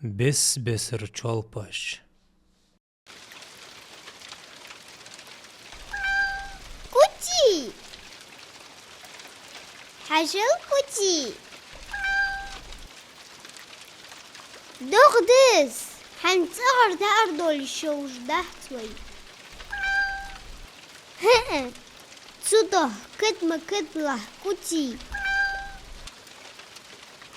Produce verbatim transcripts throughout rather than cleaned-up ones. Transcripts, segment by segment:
Бес-бесара чоалпаш. Кути! Хьажал, Кути! ДогӀа деза, хӀанз цӀагӀара даар долаш шовзткъа дац вай. ХӀаа, цудухьа кад ма кадалахь, Кути.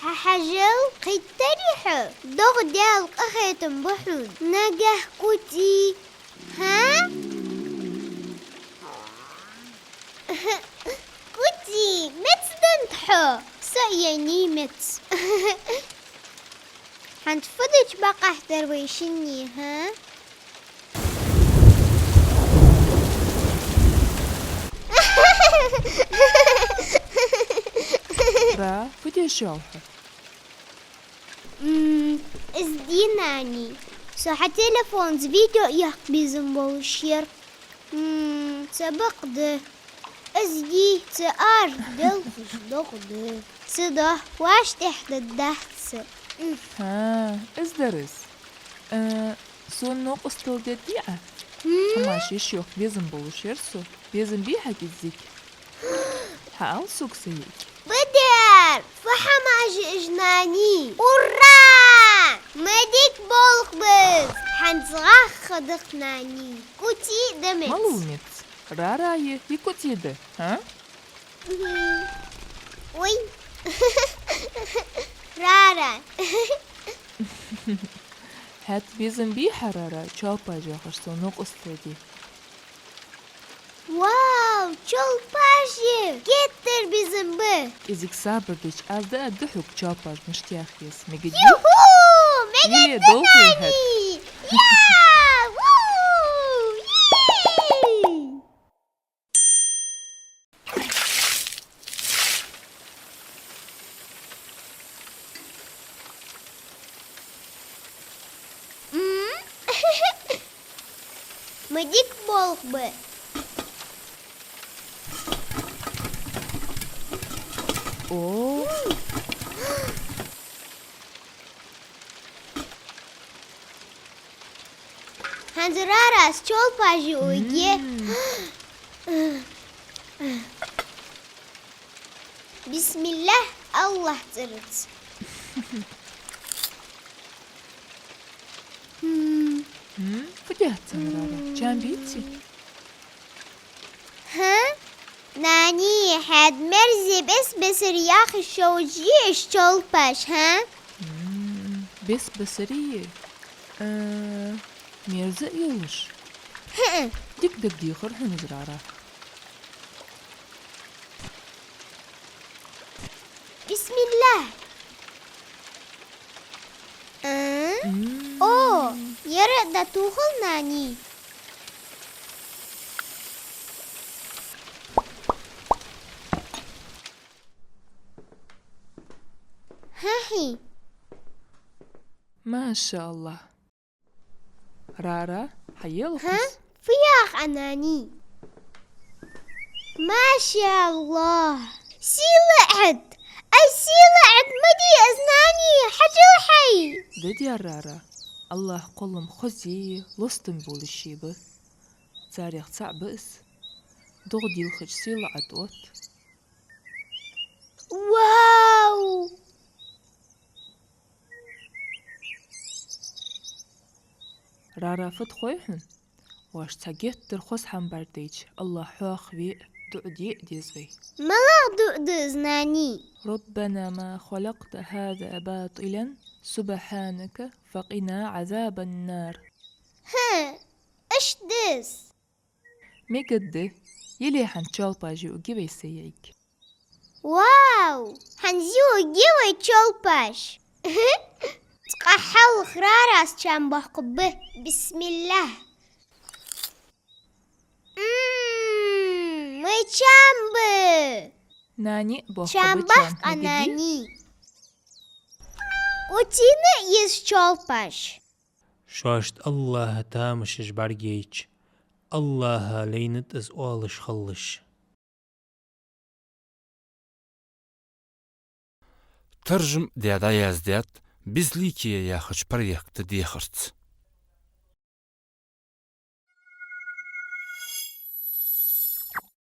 Хьа хьажал, кхийттарий хьо? ДогӀа Даьла къахетам ба хьона. Нагахь, Кути. ХӀа? Кути, меца деннад хьо? Со а еннай меца. ХӀанз фу дича бакъахьа дар вай шинне, хӀа? Ба, фу деш йоалл хьо? М, из дий, нани. Со хьа телефонца видео яккха безам болаш яр. М, цхьа бакъда. Из дий, цхьа ара делхаш догӀа да. Цудухьа вӀаштӀехьдаргдац со. М. ХӀаа, из дар из. Э, сона новкъостал дергдий Ӏа? М? Хьамаш йиш йоаккха безам болаш яр со. Безам бий хьа кӀезига? Хьаала сога, са йиӀиг. Ба дер, фу хьамаш я уж, нани? Ура! Ма дика болх ба из! ХӀанз гӀахха да-кх, нани. Кути да меца. Малув меца? Рара я е Кути да, хӀа? Мгм. Ой. Рара. ХӀаьта безам бий хьа, Рара, чоалпаш яхаш сона новкъостал де? Вау, чоалпаш я! Геттара безам ба! КӀезига сабар дича, аз дӀааргда хьога чоалпаш мишта яха еза. Мегаргдий? Юху! Мегаргда, нани! Я! Ву! Йи! М? Ма дика болх ба. О. ХӀанз Рарас чоалпаш юаргья. М. Бисмиллахь, АллахӀа цӀерца. М. М? Фу деш да, Рара? Чам беций? ХӀа? Нани, хьаьда мерза бес-бесара яхаш шовзткъа йий уж чоалпаш, хӀа? М, бес-бесара йий? Э, мерза йолаш? ХӀаа. Дика дагадехар хьона из, Рара. Бисмиллахь. М? М. О, ер а дӀатохал, нани. ХӀаа-хьий. МашаАллахӀ. Рара, хьаела укхаза. ХӀа? Фу йоах Ӏа, нани? МашаАллахӀ! Сийлахьа Ӏад! Ай, сийлахьа Ӏад ма дий из, нани! Хьажал хьай! Дадяр, Рара, АллахӀа кхоллам хозий, лостам болаший ба. Царех цаӀ ба из. ДогӀа дийлхача сийлахьа Ӏад отт. Вау! Рара, фуд хой хьона? Оаш цхьа геттара хоза хӀама бӀаргадайча, АллахӀа хьох ве а, дуӀа де а деза вай. МалагӀа дуӀа да из, нани? ربنا ما خلقت هذا باطلا سبحانك فقنا عذاب النار. ХӀаа, иштта да из. Мегаргда, яле хӀанз чоалпаш юаргья вай, са йиӀиг. Вау! ХӀанз юаргья вай чоалпаш! Цкъа хьалха Рарас чам боаккхаргба. Бисмиллахь! М, вай чам ба! Нани, боаккхаргба чам. Чам баккха, мегаргдий? Нани. Кутина еза чоалпаш. Шоашта АллахӀа тамашаш бӀаргаяйча, АллахӀа лайнад из оалаш хилалаш. Таржам даь дӀаяздаьд «Безликие» яхача проекта дехарца.